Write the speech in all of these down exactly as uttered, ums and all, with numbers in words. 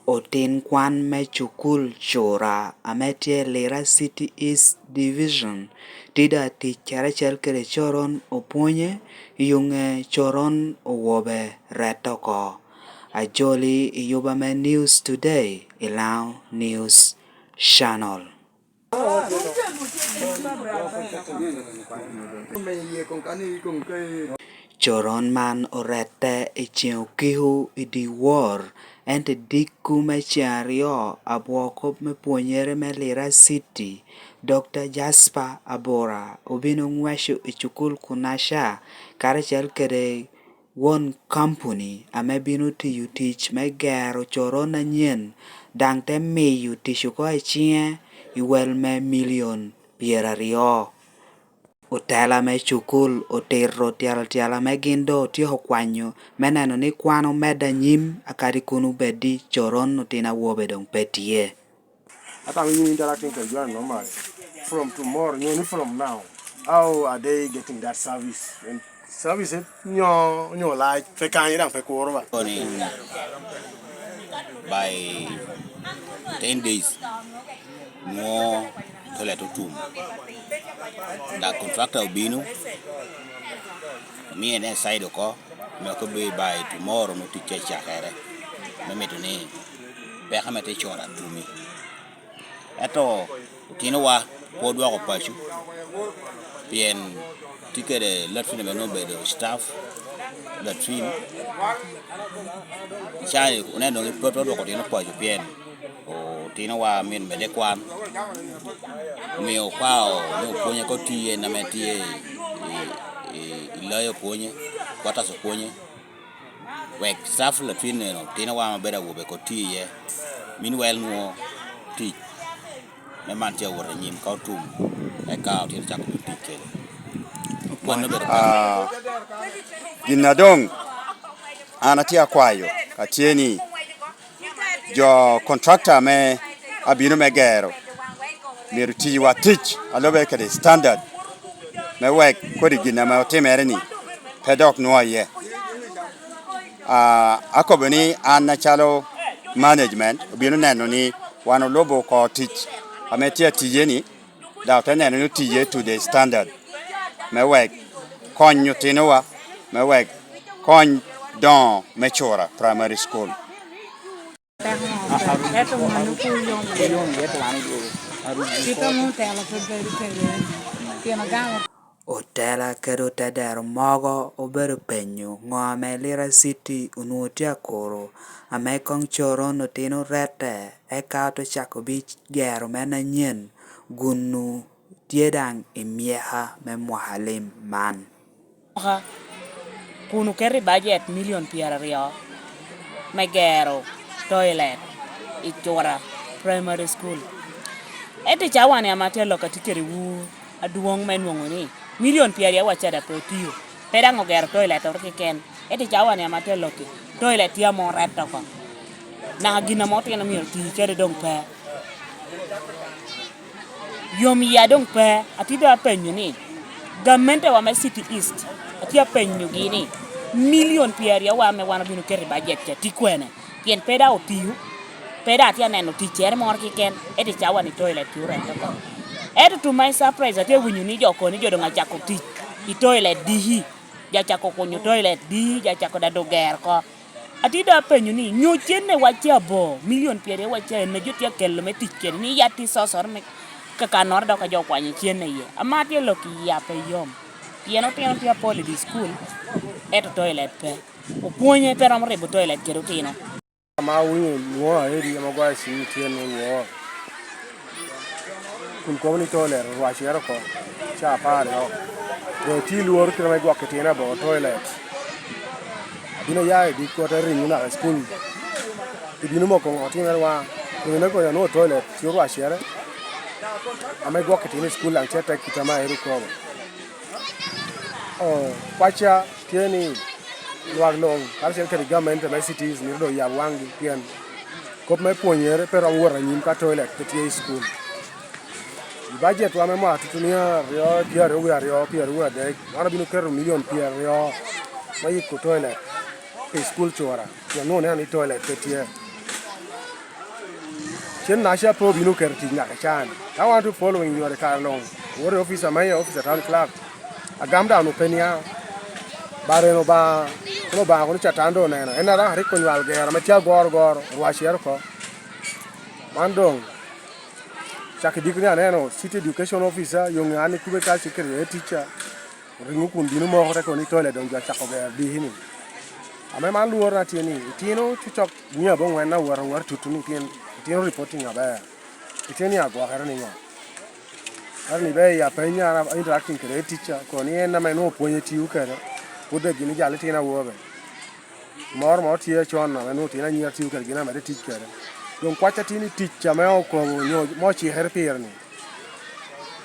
Otin kwan me cukul Cura ame tye i Lira City East Division tye doŋ atic karacel kede coron opwonye, i ŋe coron owobe ret oko. Ajoli i yuba me News Today i Lango News Channel. Coron man orette i ceŋ okiko i dyewor, ento i dikku me ceŋ aryo, abwor kop me pwonyere me Lira City, Dokta Jasper Abura obino ŋweco i cukul kunaca karacel kede won kampuni ame bino tiyo tic me gero coron anyen, daŋ te miyo tic oko i ciŋe i wel me milion pyeraryo. Otela me cukul otito tyelatyela ame gin doŋ otyeko kwanyo me neno ni kwan omedde anyim, akadi kun obed ni coron otino awobe doŋ pe tye. Atamo yin interacting kede jo normally. From tomorrow, nyo ni from now, how are they getting that service? And service nyo, nyo lac, pe kanye daŋ pe kuro ba. Koni by ten days, nwo toilet otum. Da contractor obino, mie ne side oko, me kobe by tomorrow no tic acakere. Me mito ni peko me te coro atumi. Ento otinowa pe odwoko paco, pien tye kede latrine ame nongo obedo staff latrine. Cani oneno ni pe odwoko otino paco, pien otinowa myero medde kwan. Omio okwao ni opwonye oko tiye en ame tye i, i, i layo opwonye, quarters opwonye. Wek staff latrine eno, otinowa ame obedo awobe oko ti iye. Meanwhile nwo tic me man tye awot anyim ka otum, eka otino cako bino tic kede. Mano obedo peko. Ah, gin a doŋ an atye akwayo, ka tye ni jo contractor ame abino me gero myero tiwa tic a lube kede standard, me wek kodi gin ame otimere ni pe dok nwo iye. Ah, akobo ni an acalo management obino neno ni wan olubo oko tic ame tye atiye ni, dok te neno ni otiye to the standard, me wek kony otinowa, me wek kony doŋo me Cura Primary School. Ento mano pwod yom. Kit ame otela pe bedo kede, pien agamo. Otela kede otedero mogo obedo penyo ŋo ame Lira City onwoŋo tye akuro, ame koŋ coron otino rette, eka ote cako bi gero meno anyen, gunnu tye daŋ i myeka me mwaka lim man. Mwaka, kun oketo i bajet milion pyeraryo me gero toilet i Cura Primary School. Ento i cawa-ni ame atye alok atye kede wu adwoŋ me nwoŋo ni milion pyeraryo wa ca daŋ pe otio, pe daŋ ogero toilet oro keken. Ento i cawa-ni ame atye alok-ki, toilet tye amo oret oko. Naka gin ame otino myero oti kede doŋ pe. Yom iya doŋ pe, atye doŋ apenyo ni, gamentewa me City East, atye apenyogi ni, milion pyeraryo wa ame wan obino keto i bajet ca tye kwene? Pien pe daŋ otio, pe daŋ atye aneno ticcere moro keken, ento i cawa-ni toilet tye orette oko. Ento to my surprise, atye awinyo ni jo kono ni jo doŋ acako tic i toilet diki, jo acako kunyo toilet diki, jo acako daŋ doŋ gero oko. Atye doŋ apenyo ni, nyo cenne wacce abo, milion pyeraryo wacce en a jo tye akelo me tic kede, ni yat tye i cocoro me kakannoro dok a jo okwanyo cenne iye? Ama tye lok i iya pe yom, pien otino tye apol i dye cukul, ento toilet pe. Opwonye pe romo ribo toilet kede otino. Ama awinyo nwoŋo aeri ame ogoyo cim i tyen nwoŋo. Kun kobo ni toilet orwacere oko, ca apar aryo. Doŋ itye i lworo kite ame igwoko itino abo toilet. Abino ya i dikko, te rinyo naka i cukul. Ibino moko ŋo otimere wa? Kun ine kono anwoŋo toilet tye orwacere. Ame igwoko itino i cukul daŋ tye atek kite ame aero kobo. Oh, pacca tye ni lwak luŋ, karacel kede gamente me cities, myero doŋ yab waŋgi, pien kop me pwonyere pe romo wot anyim ka toilet pe tye i cukul. I bajetwa me mwaka tutumia aryo, pyeraryo wie aryo, pyeraryo wie adek, wan obino keto milion pyeraryo me yiko toilet. i school cura, pien onwoŋo oneno ni toilet pe tye. Cen naca pe obino oketo tic nyaka can. Ka wan to following nyore kare luŋ, owoto i office a mayor, office a town clerk. Agam daŋ onwoŋo pe niaŋ. Ba reno Obaŋa, kono Obaŋa kono Catan doŋ oneno. En a dok arik onywal gero ame tye agoro goro, orwacere oko. Man doŋ, cak i dikoni aneno city education officer, yoŋe an ikube ka secretary teacher, oriŋo kun bino moko te kono ni toilet doŋ jo acako gero diki-ni. Ame man lworona tye ni, itino cocok mia aboŋwen awot awot tutu ni itino, itino reporting aber. Itino ni agwokere ni ŋo? Ento ni be i apeny an interacting kede teacher, kono ni en ame nwoŋo pwonye tiyo kede, pwod dek gin ijalo itino awobe. Moro moro tye acon ame nwoŋo tino anyira tiyo kede gin amedde tic kede. Doŋ kwacca tye ni tic ame okobo onyo ma ocikere pire-ni,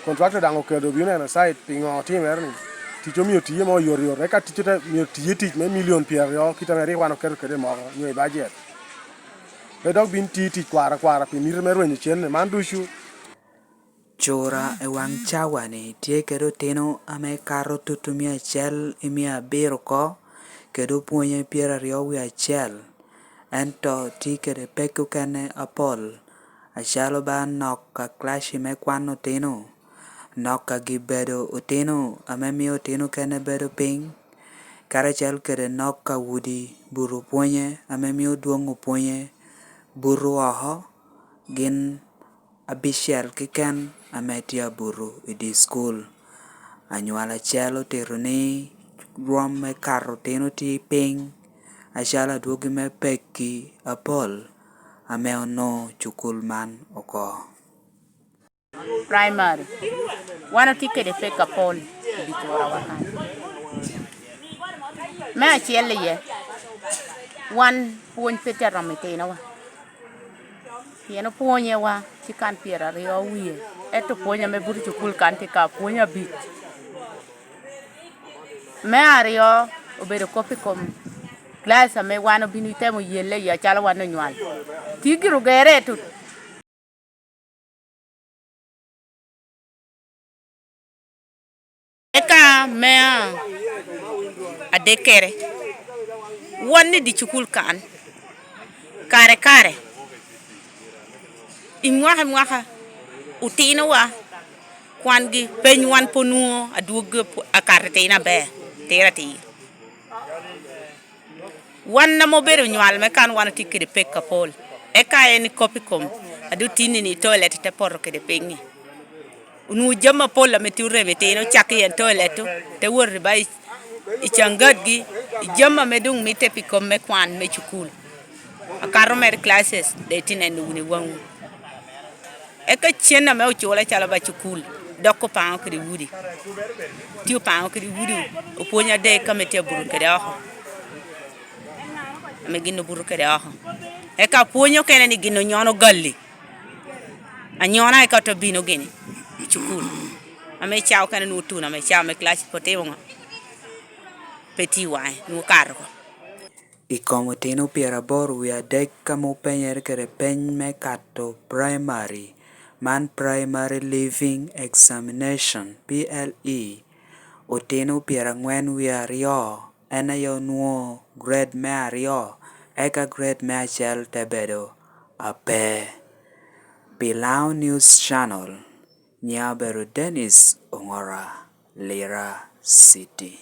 contractor daŋ okelo obino neno site piŋo otimere-ni. Tic omio tiye mo oyotoyot, eka tic ote mio tiye tic me milion pyeraryo kit ame rik wan oketo kede moko nyo i bajet. Pe dok bin ti tic kwara kwara pi miti me rwenyo cenne. Man ducu Cura i waŋ cawa-ni tye kede otino ame kato tutu mia acel i mia abiro oko, kede opwonye pyeraryo wie acel, ento tye kede pekki okene apol, acalo ba nok a kilaci me kwan otino, nok a gi bedo otino ame mio otino okene bedo piny, karacel kede nok a udi buto opwonye ame mio dwoŋ opwonye buto oko, gin abicel keken ame tye abuto i dye cukul. Anywalo acel otito ni rwom me kato otino tye piny, acalo adwogi me pekki apol ame onwoŋo cukul man oko. Primary, wan otye kede pek apol i dye curawa kan. Me acel iye, wan pwony pe tye aromo itinowa. Pien opwonyewa ci kan pyeraryo wie, ento pwony ame buto i cukul kan tye ka pwony abic. Me aryo, obedo kop i kom glass ame wan obino itemo yelle iye acalo wan onywal. Tye gire ogere tutu. Eka me adekkere, wan i dye cukul kan, kare kare, i mwaka i mwaka, otinowa kwangi peny wan pe onwoŋo adwoggi akato tino aber, tiro atir. Wan ame obedo onywal me kan wan otye kede pek apol, eka en kop i kom adutini-ni toilet te poto kede piny-ŋi. Onwoŋo jami apol ame tye orem i tino, cak i en toilet-tu, te wot i ba i, i cangatgi, i jami ame doŋ mitte pi kom me kwan me cukul. Akato mere classes, daŋ itye neno wunu i waŋwu. Eka cen ame ocule calo ba cukul, dok opaŋo kede udi. Tye opaŋo kede udi, opwony adek ame tye abuto kede oko, ame gin obuto kede oko. Eka apwony okene ni gin onyono gali, anyona eka te bino gini i cukul. Ame ca okene nwoŋo tuno, ame ca me kilaci pe otimo ŋo, pe tye i waŋe, nwoŋo kato oko. I kom otino pyeraboro wie adek ame openyere kede peny me kato praimari, man Primary Leaving Examination, P L E, otino pyerangwen wie aryo en aye onwoŋo gred me aryo, eka gred me acel te bedo ape. Pi Lango News Channel, nyiŋa obedo Dennis Ongora, Lira City.